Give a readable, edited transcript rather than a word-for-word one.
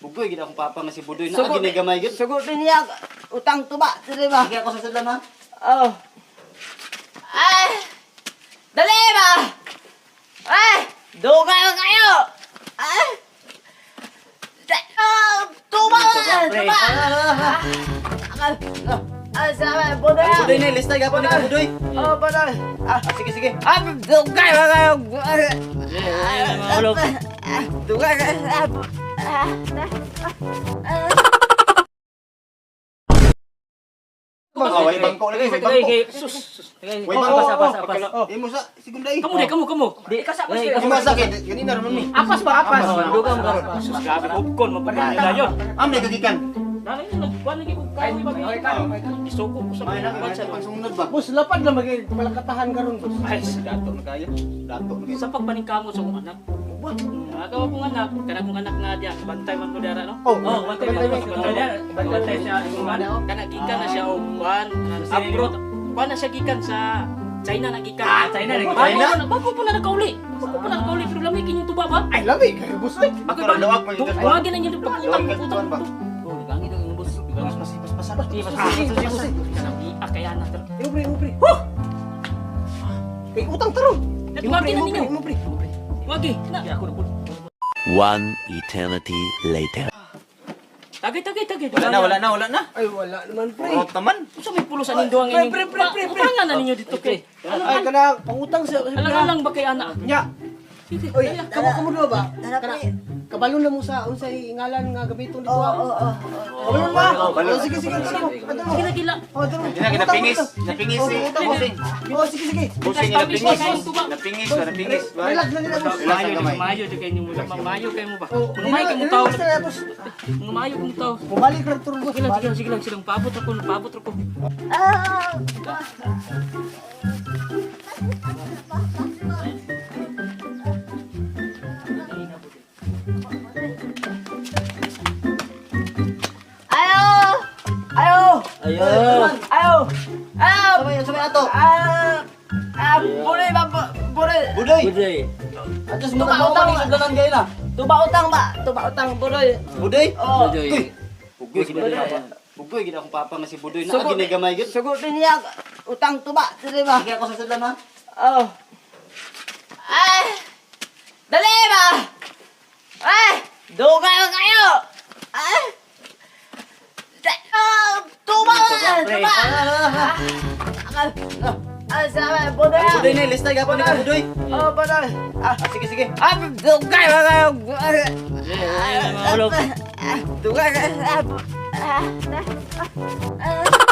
Bugoy gid akong papa nga si Budoy na Sugo- ginigamay gid. Sugot din niya utang tuba, dili ba? Sige ako sa sudlan ha. Oh. Ay! Dali ba? Ay! Dugay ba kayo? Ay! Ah, tuba! Tuba! Ah, salamat, Budoy. Budoy na lista gapon ni ka Budoy. Oh, Budoy. Ah, Ah, sige sige. ah, dugay ba kayo? Ah, dugay kayo. Ah, ah, Ah, way bangko lagi, way bangko. Sus. Sus. Way bangko. Apas, apas, apas. Imo sa segunday. Kamu deh, kamu, kamu. Di, Imo sa kay ganina ra man mi. Apas ba, apas? Dugang ba? Sus, grabe popcorn, mapaganda yun. Am na gagikan. Dali na, nagkuhan lagi ko kayo, Isuko ko sa May mga na kwan sa pang sunod ba? Boss, lapad na magay malakatahan karon, boss. Ay, Dato na kayo. Dato na kayo. sa pagpaningkamot sa akong anak. Agaw akong anak, kanang akong anak na diya, bantay man mo dara no? Oh, Oh, bantay man mo. Bantay dara. Bantay siya imong anak. Kana gikan na siya og kuan, abroad. Kuan na siya gikan sa China na gikan. Ah, China na China? Bago po na nakauli. Bago po na nakauli pero lamig inyong tuba ba? Ay, lami kayo, boss. Ay, Ako Parang lawak man yung tuba. Wagin na niyo pag-utang Lawak utang. ba? Oh, gangin ang imong boss. Mas mas mas pasar. Ah, kaya na. Imo pre, imo pre. Kay utang taron. Imo pre, Wagi na imo pre, ninyo. imo pre. Wagi. Na. Ako na po. One eternity later. Tagay, tagay, tagay. Wala na, wala na, wala na. Ay, wala naman, pre. Urot naman. Unsa may pulos aning duwang Pre, inyong? pre, pre, pre, pre. Utangan na ninyo dito kay. Ay, kana pangutang sa Alang-alang ba kay ana? Nya. Sige, Oy, dali. kamo kamo duha ba? Tara, Kana pre. kabalo na mo sa unsay ngalan nga gamiton dito. Oo, ah. oo, oo. Kabalo na ba? Kabalo. Oh, sige, sige, ato mo. Ato mo. Gila, gila. Oh, ato mo. Hindi na kinapingis. Napingis si Bossing. Oh, sige, sige. Bossing napingis. Napingis, napingis. Relax lang nila, boss. Relax ang gamay. Mayo jud kayo mo. Mayo kayo mo ba? Oh, Mayo kayo mo tao. Relax na, boss. Mayo kayo mo tao. Mubalik ra turun, boss. Sige lang, sige lang, sige lang, sige lang. Paabot ako, paabot ako. Ah! Ayo! Ayo! Ayo. Ayo! Ah! Sabay, sabay ato. Ah! Ah! Boleh ba? Boleh. Budoy. Ato sa mga utang ni sudlanan kayo na. Tuba utang ba? Tuba utang boleh. Budoy. Oh. Uy. Bugoy gid Bugoy gid akong papa nga si Budoy na Sugo- ginigamay gid. Sugot din niya utang tuba, dili ba? Sige ako sa sudlan ha. Oh. Ay! Dali ba? Ay! Dugay ba kayo? Ay! Ah, tuba! Tuba! Ah, salamat, Budoy. Budoy na lista gapon ni ka Budoy. Oh, Budoy. Ah, Ah, sige sige. ah, dugay ba kayo? Ah, dugay kayo. Ah, ah, ah.